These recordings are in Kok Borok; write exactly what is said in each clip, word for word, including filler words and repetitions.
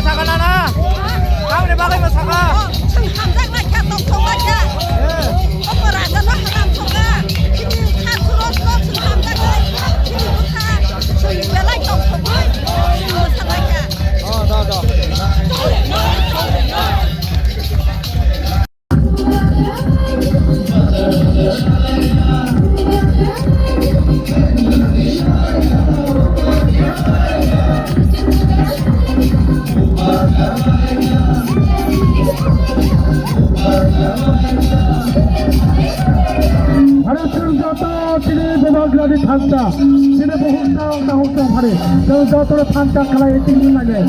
Saka nana? Tamni bagwi bo saka? Chwng hamjak lai kha, tong thok lai kha. Eh. Omo raja no haram thok kha. Chini kha suros no chwng hamjak lai. Chini bwkha chwng belai tong thok lai. Chwng bwsa lai kha. Oh, da, da. Aro chwng joto chini bubagrani thangta, chini buhukta, ongta hukta phari, chwng jotono thangta khlai tini nai.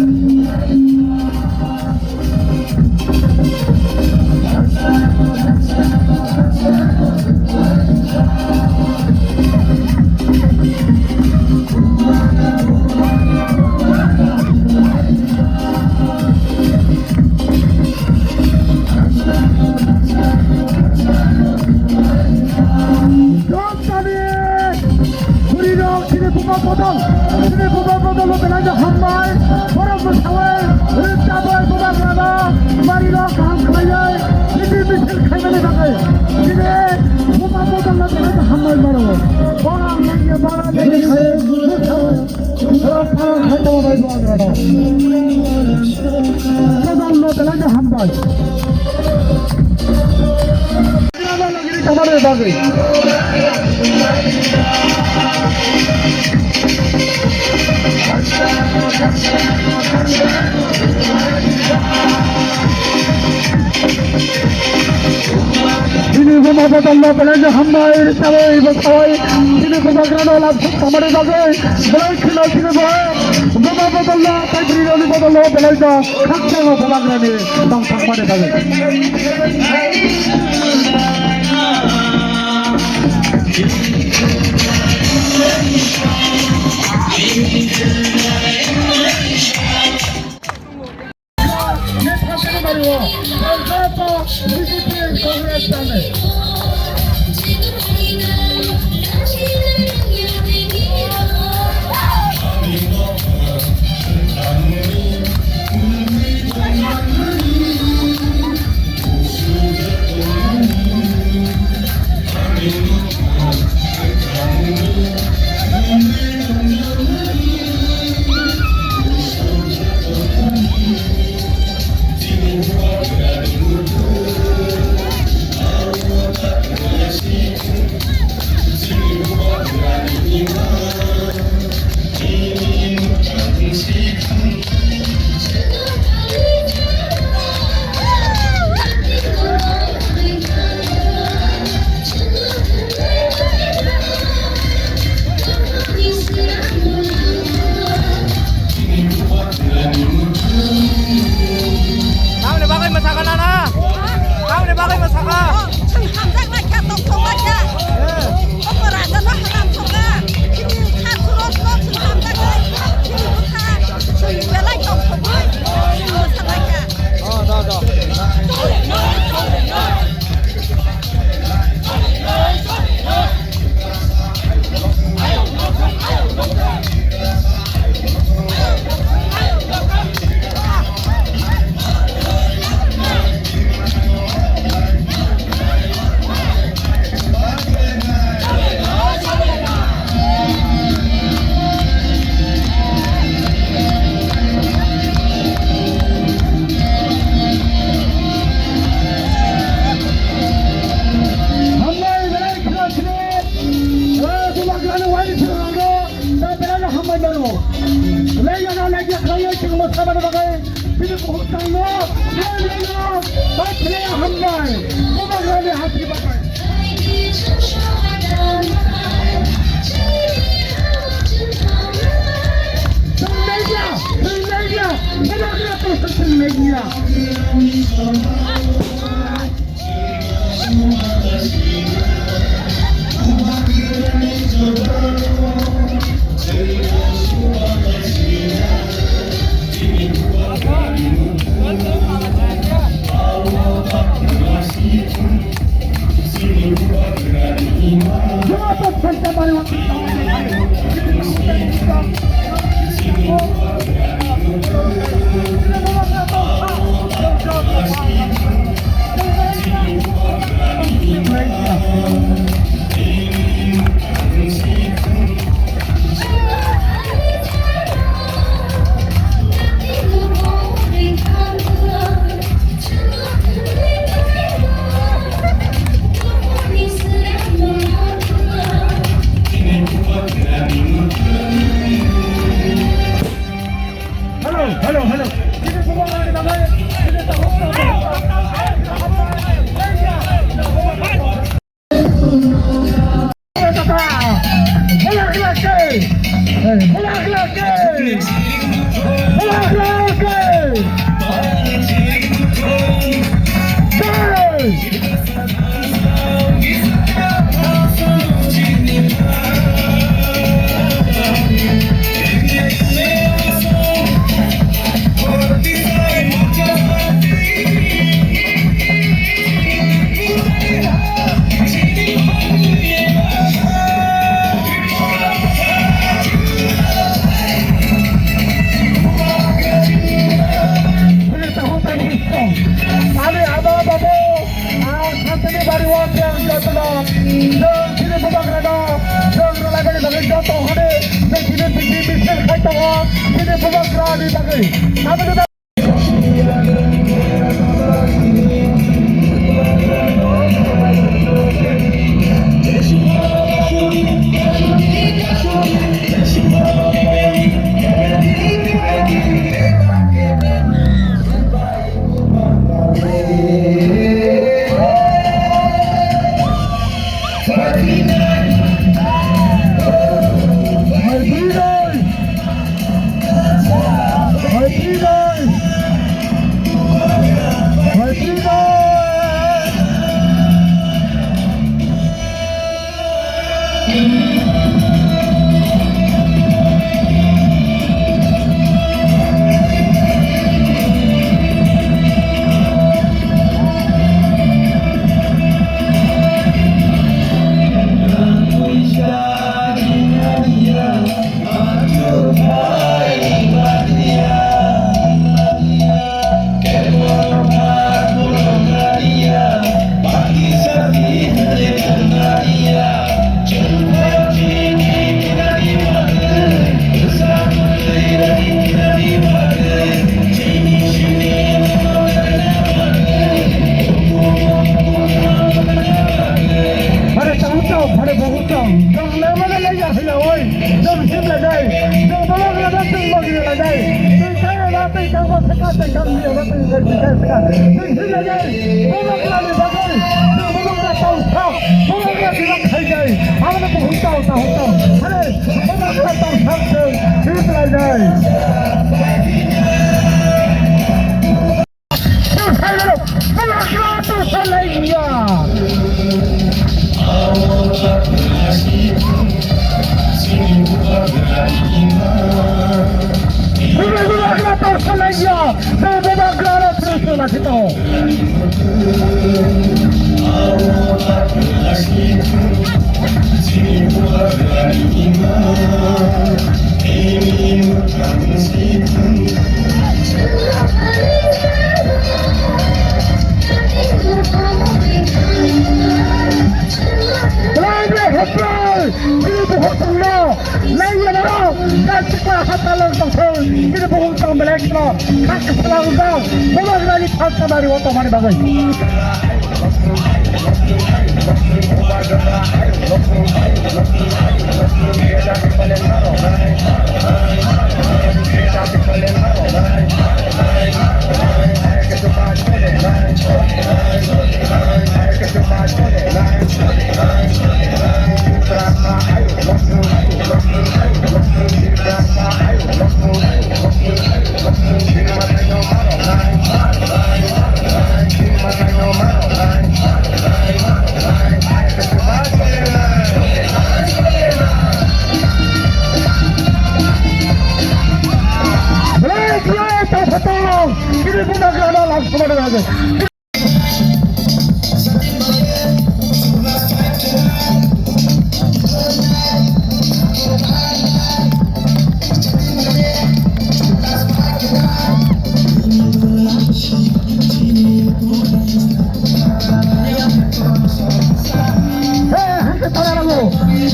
Tani khuri rok chini buma bodol, chini buma bodol no belai no hambai, borok no sawai, rwchapwai buma grano, mari rok kaham khlaiwi, chini misil khaimani bagwi, chini buma bodol no belai no hambai mano. Borok nangya bara nangya khayo, rwchapwai. Borok phano khai tongma bai buma grano. Bodol no belai no hambai. Tongmani bagwi. Chini buma bodol no belai no hambai, ri tawai, bo tawai. Chini buma grano lab sok tongmani bagwi. Belai kheno chini bo buma bodol no, tai bwrwi rokni bodol no belai no. Khakchangma bubagrani tongthokmani bagwi. Tamni bagwi mwsakha nana? Tamni bagwi mwsakha? Chwng hamjak lai kha, tongthok lai kha. Eh. Omo raja no haram thok kha. Chini kha suros no chwng hamjak lai. Chini bwkha chwng belai tongthok lai. Chwng bwsa lai kha. Oh, da, da. Hambai, belai kheno chini, eh, bubagrani wari chwrwngno, tei belai no hambai mano. Belai no naikhe khlaiwi chwngno samani bagwi, bini bukhuk tangno, belai no, bai belai hambai, bubagrani hati bagwi. Chwng naikhe, chwng naikhe, bubagrani tongthok chwng naikhe. Hello, hello. Ani abo babu, ang santini bari o ang jotono, jong chini bubagrano, jong rwlaibani bagwi joto hwnwi, jong chini bisi bisi khai tongo, chini bubagrani bagwi. Abo Bare tang tang, bare bohut tang. Jong le mane le ya hila oi. Jong sim le dai. Jong bolong le dai, jong log le dai. Jong sai le dai, jong ko seka, jong kam ni, jong sai seka. Jong sim le dai. Bolong le dai, jong bolong le tang tang. Bolong le dai, khai dai. Amo ne bohut tang, tang, tang. Are, bolong le tang tang, jong sim le dai. Lai bai hatai, bini bukhuk tongno, lai ya naro, gachikma hatai lang tongthong, bini bukhuk tong belai kheno, khak khasala wngjak, bubagrani thang samari o tongmani bagwi. Belai khlai tongphatong, kini bubagrano lam sumana nangwi. Hei, hei, hei, para rago.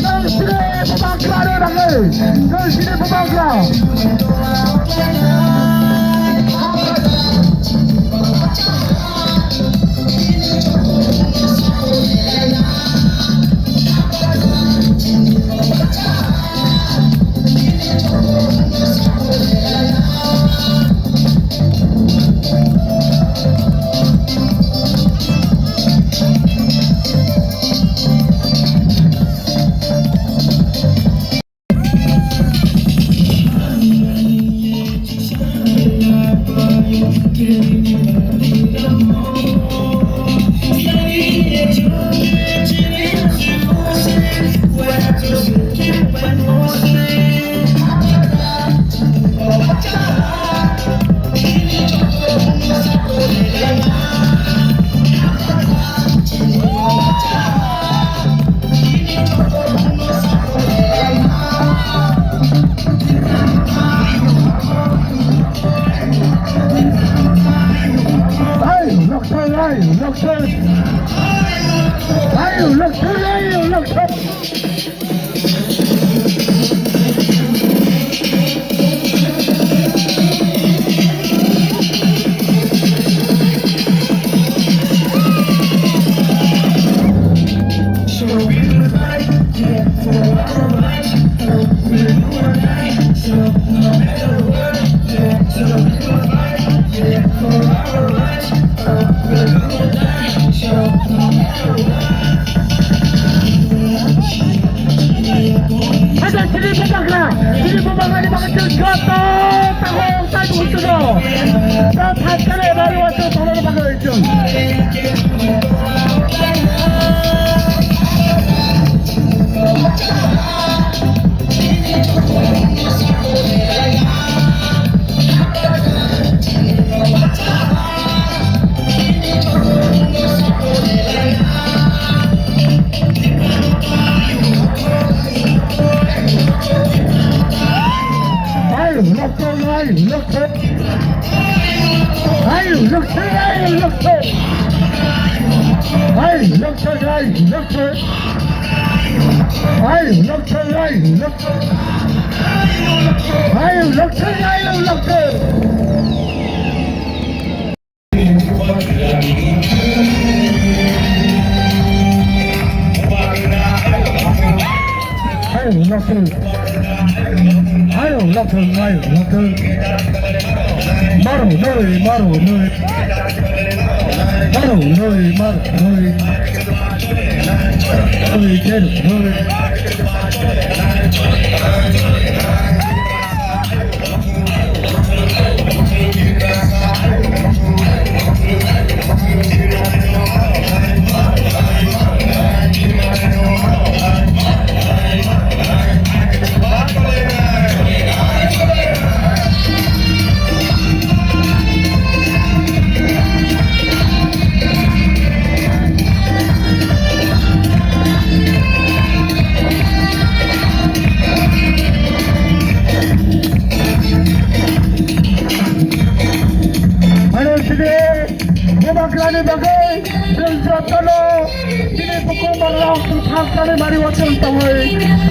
Nang sini bubagra re rago. Nang sini bubagra. Ai, lokthai, ai, lokthai. Ai, lokthai, ai, lokthai. Hajar sini bubagra, sini bubagra ni bagwi chwng joto takhuk tai bukhuk chwng. Chwng thangkhe bari wansuk tongna bagwi chwng. Ai, lokthai, ai, lokthai. Ai, lokthai, ai, lokthai. Ai, lokthai, ai, lokthai. Ai, lokthai, ai, lokthai. Ai, lokthai, ai, lokthai. Ai, lokthai. Ai, lokthai, ai, lokthai. Maro, noi, maro, noi. Maro, noi, maro, noi. Noi, noi, noi. Aro sini bubagrani bagwi chwng jotono chini bukhuk barrok chwng thangkani mari o chwng tongwi.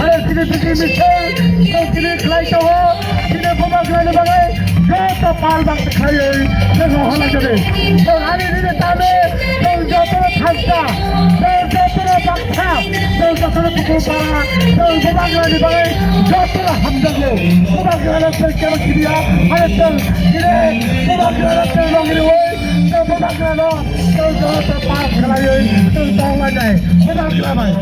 Aro sini bisi misil chwng chini khlai tongo. Chini bubagrani bagwi joto pal bak khlaiwi chwng rohorna jodi. Chwng ani nini tame chwng jotono thangka, chwng jotono baksa, chwng jotono bukhuk bara, chwng bubagrani bagwi jotono hamjago. Bubagrano chwng kebo kibiya, aro chwng chini bubagrano chwng rongriwi, chwng bubagrano chwng jotono pal khlaiwi chwng tonglainai. Bubagra bai.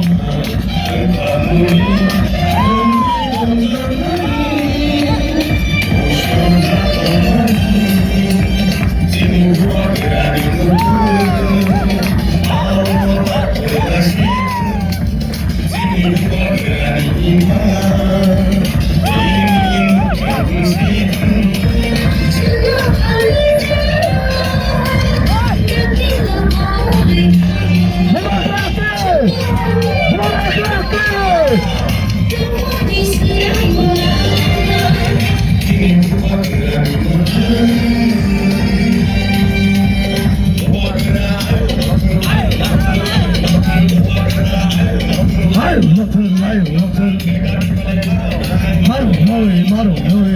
Maru, maru, maru, maru.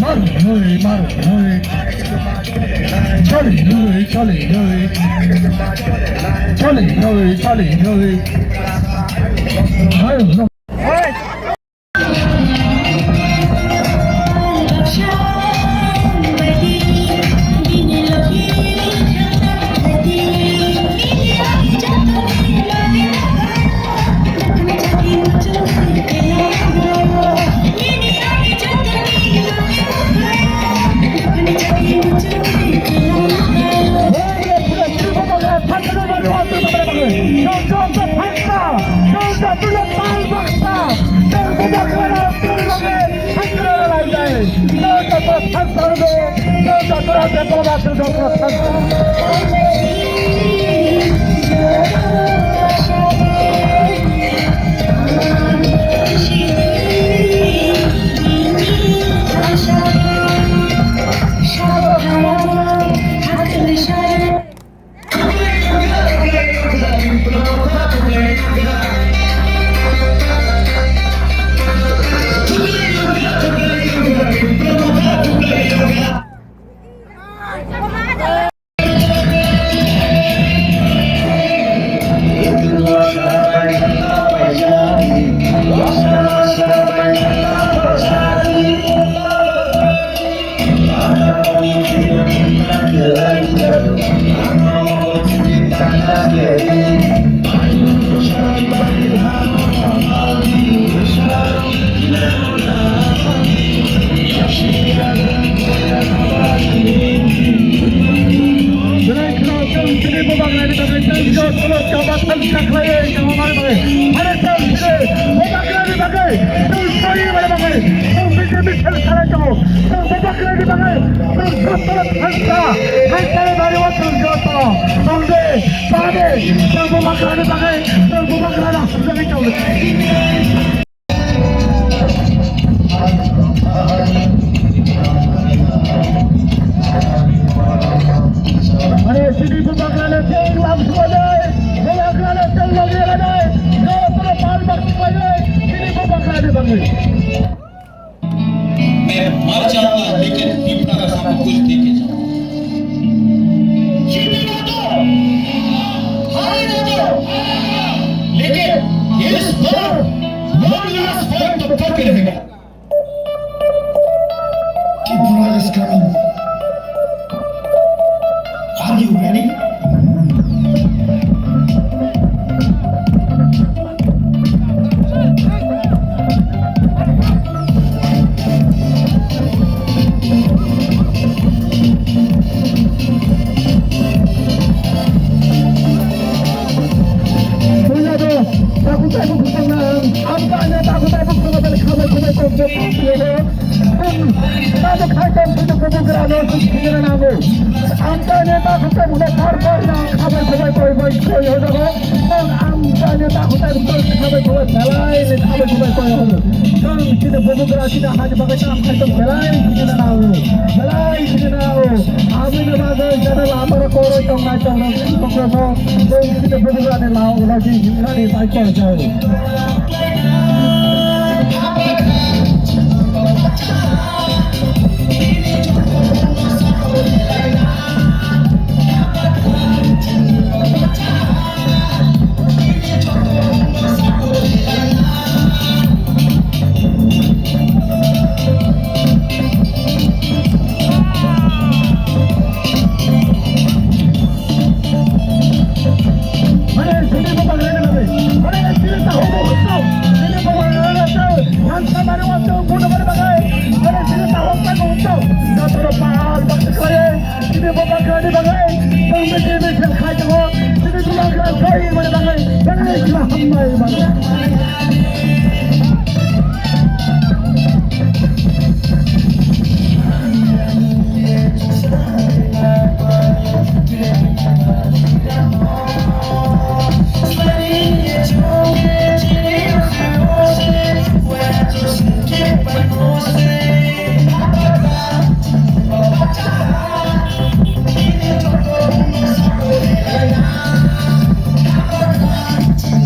Maru, maru, maru, maru. Chale, nui, chale, nui. Chale, nui, chale, nui. Ayo, no. मैं मर जाऊंगा, लेकिन पिपरा का सब कुछ दे के जाऊंगा। जीवित हो तो, हारे ना तो, लेकिन इस बार long last fight तो करके रहेगा। Tripura is coming. Are you ready? Puila do, taku taku khutang na, ang tanya taku taku khutang na, khamai khumai kok jok khutang na. Tamo khai tong sini kubu grano sini nango. Ang tanya taku taku na kar kar na, khamai khumai koi koi koi hojago. Ang tanya taku taku na khamai khumai belai ni khamai khumai koi hojago. Ang sini kubu gra sini haji bagai tam khai tong belai sini nango. Belai sini nango. Aboni bagwi jara lamaro koroi tongnai tongnai tongnai tei chini bubagrani lao ulo di hinani bai korjao.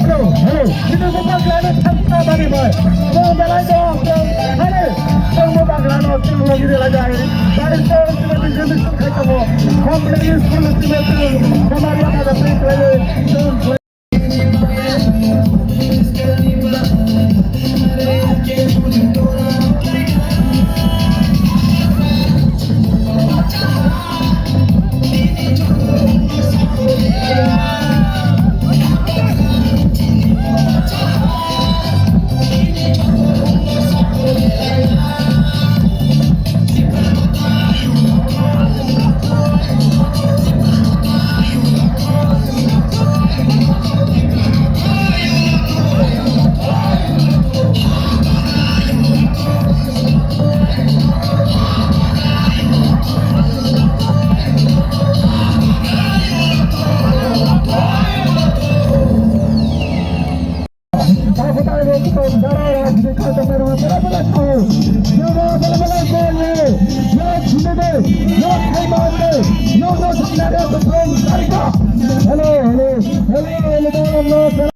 Hello, hello. Sini bubagrano thangsa bari bai. Bo belai do, bo hare. Bo bubagrano sini lagi de lagai. Dari so sini sini sini khai tamo. Hom dari sini sini sini. Kamari apa dah sini lagi. Hello, hello, hello, hello, hello.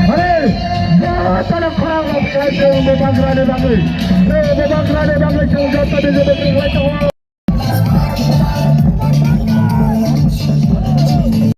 Hare, jotono khorang rok sai chwng bo bagrani bagwi. Bo bagrani bagwi chwng joto ni joto chwng lai tongo.